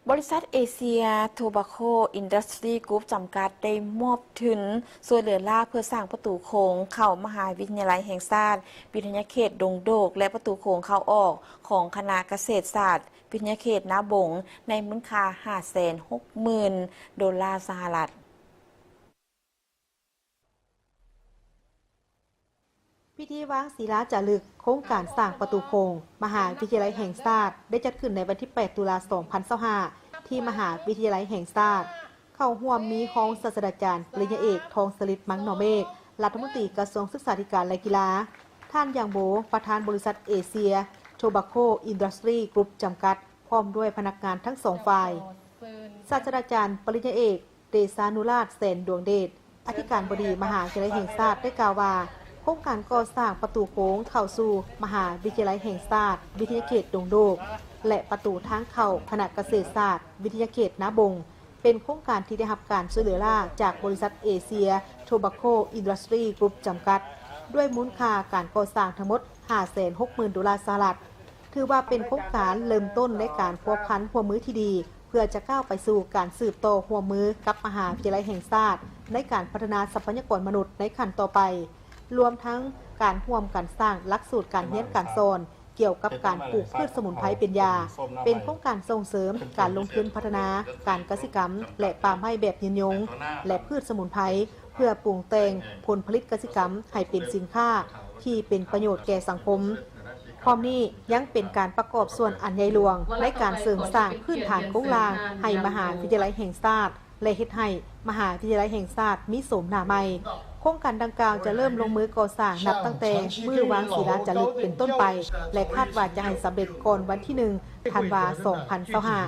ບໍລິສັດເອເຊຍໂທບາໂຄອິນດັສທຣີກຣຸບຈຳກັດ ໄດ້ມອບທຶນຊ່ວຍເຫຼືອລ້າເພື່ອສ້າງປະຕູໂຂງເຂົ້າມະຫາວິທະຍາໄລແຫ່ງຊາດວິທະຍາເຂດດົງໂດກ ແລະ ປະຕູໂຂງເຂົ້າອອກຂອງຄະນະກະເສດສາດວິທະຍາເຂດນາບົງ ໃນມູນຄ່າຫ້າແສນຫົກໝື່ນໂດລາສະຫະລັດ. ພິທີວາງສີລາຈາລຶກໂຄງການສ້າງປະຕູໂຂງມະຫາວິທະຍາໄລແຫ່ງຊາດ ໄດ້ຈັດຂຶ້ນໃນວັນທີແປດ ຕຸລາ ສອງພັນຊາວຫ້າ ທີ່ມະຫາວິທະຍາໄລແຫ່ງຊາດ. ເຂົ້າຮ່ວມມີຮອງສາດສະດາຈານ ປະລິນຍາເອກ ທອງສະລິດ ມັງນໍເມກ ລັດຖະມົນຕີກະຊວງສຶກສາທິການ ແລະ ກິລາ, ທ່ານ ຢາງ ໂບ ປະທານບໍລິສັດເອເຊຍໂທບາໂຄອິນດັສທຣີກຣຸບຈຳກັດ ພ້ອມດ້ວຍພະນັກງານທັງສອງຝ່າຍ. ສາດສະດາຈານ ປະລິນຍາເອກ ເດຊານຸລາດ ແສນດວງເດດ ອະທິການບໍດີມະຫາວິທະຍາໄລແຫ່ງຊາດ ໄດ້ກ່າວວ່າ ໂຄງການກໍ່ສ້າງປະຕູໂຂງເຂົ້າສູ່ມະຫາວິທະຍາໄລແຫ່ງຊາດວິທະຍາເຂດດົງໂດກ ແລະ ປະຕູທາງເຂົ້າຄະນະກະເສດສາດວິທະຍາເຂດນາບົງ ເປັນໂຄງການທີ່ໄດ້ຮັບການຊ່ວຍເຫຼືອລ້າຈາກບໍລິສັດເອເຊຍໂທບາໂຄອິນດັສທຣີກຣຸບຈຳກັດ ດ້ວຍມູນຄ່າການກໍ່ສ້າງທັງໝົດຫ້າແສນຫົກໝື່ນໂດລາສະຫະລັດ. ຖືວ່າເປັນໂຄງການເລີ່ມຕົ້ນໃນການພົວພັນຮ່ວມມືທີ່ດີ ເພື່ອຈະກ້າວໄປສູ່ການສືບຕໍ່ຮ່ວມມືກັບມະຫາວິທະຍາໄລແຫ່ງຊາດ ໃນການພັດທະນາຊັບພະຍາກອນມະນຸດໃນຂັ້ນຕໍ່ໄປ, ລວມທັງການຮ່ວມກັນສ້າງຫຼັກສູດການຮຽນການສອນກ່ຽວກັບການປູກພືດສະໝຸນໄພເປັນຢາ, ເປັນໂຄງການສົ່ງເສີມການລົງທຶນພັດທະນາການກະສິກຳ ແລະ ປ່າໄມ້ແບບຍືນຍົງ ແລະ ພືດສະໝຸນໄພ ເພື່ອປຸງແຕ່ງຜົນຜະລິດກະສິກຳໃຫ້ເປັນສິນຄ້າທີ່ເປັນປະໂຫຍດແກ່ສັງຄົມ. ພ້ອມນີ້ຍັງເປັນການປະກອບສ່ວນອັນໃຫຍ່ຫຼວງໃນການເສີມສ້າງພື້ນຖານໂຄງລ່າງໃຫ້ມະຫາວິທະຍາໄລແຫ່ງຊາດ ແລະ ເຮັດໃຫ້ມະຫາວິທະຍາໄລແຫ່ງຊາດມີໂສມໜ້າໃໝ່. ໂຄງການດັ່ງກ່າວຈະເລີ່ມລົງມືກໍ່ສ້າງນັບຕັ້ງແຕ່ມື້ວາງສີລາຈາລຶກເປັນຕົ້ນໄປ ແລະ ຄາດວ່າຈະໃຫ້ສຳເລັດກ່ອນວັນທີໜຶ່ງ ທັນວາ ສອງພັນຊາວຫ້າ.